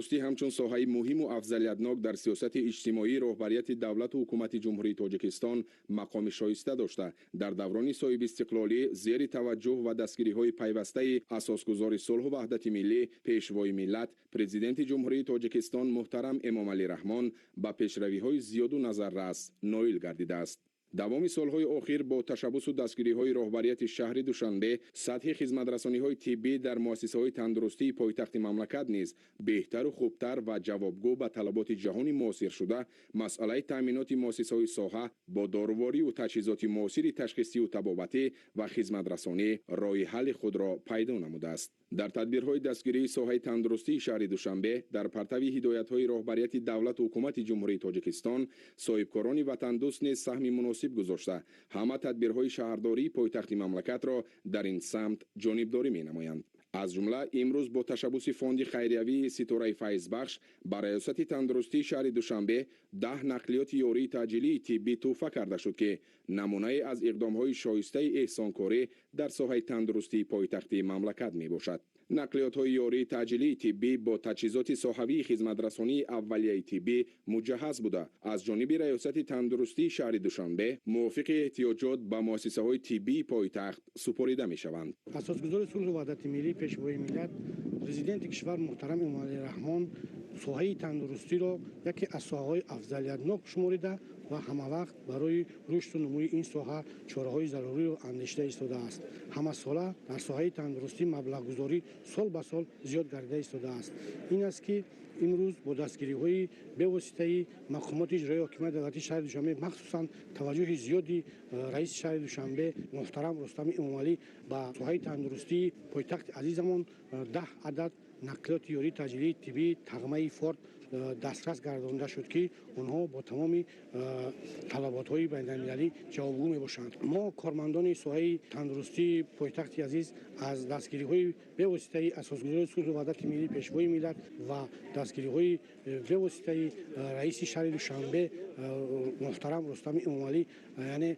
Тандурустӣ ҳамчун соҳаи муҳиму афзалиятнок дар сиёсати иҷтимоии роҳбарияти давлату ҳукумати Ҷумҳурии Тоҷикистон мақоми шоиста дошта, дар даврони соҳибистиқлолӣ зери таваҷҷӯҳ ва дастгириҳои пайвастаи асосгузори сулҳу ваҳдати миллӣ, Пешвои миллат, Президенти Ҷумҳурии Тоҷикистон муҳтарам Эмомалӣ Раҳмон ба пешравиҳои зиёду назаррас ноил гардидааст. Давоми солҳои охир бо ташаббусу дастгириҳои роҳбарияти шаҳри Душанбе сатҳи хизматрасониҳои тиббӣ дар муассисаҳои тандурустии пойтахти мамлакат низ беҳтару хубтар ва ҷавобгӯ ба талаботи ҷаҳони муосир шуда, масъалаи таъминоти муассисаҳои соҳа бо доруворию таҷҳизоти муосири ташхисию табобатӣ ва хизматрасонӣ роҳи ҳалли худро пайдо намудааст. Дар тадбирҳои дастгирии соҳаи тандурустии шаҳри Душанбе дар партави ҳидоятҳои роҳбарияти давлату ҳукумати Ҷумҳурии Тоҷикистон соҳибкорони ватандӯст низ саҳми муносиб гузошта, ҳама тадбирҳои шаҳрдории пойтахти мамлакатро дар ин самт ҷонибдорӣ менамоянд. Аз ҷумла имрӯз бо ташаббуси фонди хайриявии «Ситораи файзбахш» ба раёсати тандурустии шаҳри Душанбе 10 нақлиёти ёрии таъҷилии тиббӣ тӯҳфа карда шуд, ки намунае аз иқдомҳои шоистаи эҳсонкорӣ дар соҳаи тандурустии пойтахти мамлакат мебошад. Нақлиётҳои ёрии таъҷилии тиббӣ бо таҷҳизоти соҳавии хизматрасонии аввалияи тиббӣ муҷаҳҳаз буда, аз ҷониби раёсати тандурустии шаҳри Душанбе мувофиқи эҳтиёҷот ба муассисаҳои тиббии пойтахт супорида мешаванд. Асосгузори сулҳу ваҳдати миллӣ, Пешвои миллат, Президенти кишвар муҳтарам Эмомалӣ Раҳмон соҳаи тандурустиро яке аз соҳаҳои афзалиятнок шуморида ва ҳамавақт барои рушду нумӯи ин соҳа чораҳои заруриро андешида истодааст. Ҳамасола дар соҳаи тандурустӣ маблағгузорӣ сол ба сол зиёд гардида истодааст. Ин аст, ки имрӯз бо дастгириҳои бевоситаи мақомоти иҷроии ҳокимияти давлатии шаҳри Душанбе, махсусан таваҷҷӯҳи зиёди раиси шаҳри Душанбе муҳтарам Рустами Эмомалӣ ба соҳаи тандурустии пойтахти азизамон 10 адад нақлиёти ёрии таъҷилии тиббӣ тағмаи «Форд» дастрас гардонда шуд, ки онҳо бо тамоми талаботҳои байналмилалӣ ҷавобгӯ мебошанд. Мо, кормандони соҳаи тандурустии пойтахти азиз, аз дастгириҳои бевоситаи асосгузори сулҳу ваҳдати миллӣ, Пешвои миллат ва дастгириҳои бевоситаи раиси шаҳри Душанбе муҳтарам Рустами Эмомалӣ, яъне,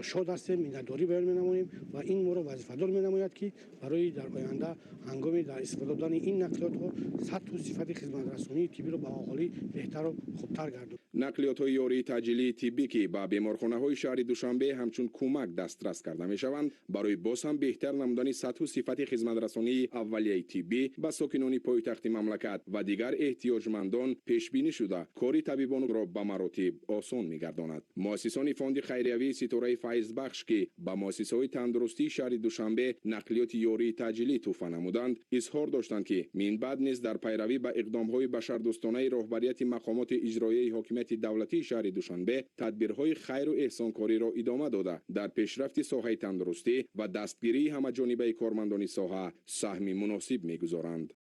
шод ҳастем, миннатдорӣ баён менамоем ва ин моро вазифадор менамояд, ки барои дар оянда ҳангоми дар истифода додани ин нақлиётҳо сатҳу сифати хизматрасонии тиббиро ба аҳолӣ беҳтару хубтар гардонем. Нақлиётҳои ёрии таъҷилии тиббӣ, ки ба беморхонаҳои шаҳри Душанбе ҳамчун кӯмак дастрас карда мешаванд, барои боз ҳам беҳтар намудани сатҳу сифати хизматрасонии аввалияи тиббӣ ба сокинони пойтахти мамлакат ва дигар эҳтиёҷмандон пешбинӣ шуда, кори табибонро ба маротиб осон мегардонад. Муассисони фонди хайриявии «Ситораи файзбахш», ки ба муассисаҳои тандурустии шаҳри Душанбе нақлиёти ёрии таъҷилӣ тӯҳфа намуданд, изҳор доштанд, ки минбаъд низ дар пайравӣ ба иқдомҳои башардӯстонаи роҳбарияти мақомоти иҷроияи ҳокимияти давлатии шаҳри Душанбе тадбирҳои хайру эҳсонкориро идома дода, дар пешрафти соҳаи тандурустӣ ва дастгирии ҳамаҷонибаи кормандони соҳа саҳми муносиб мегузоранд.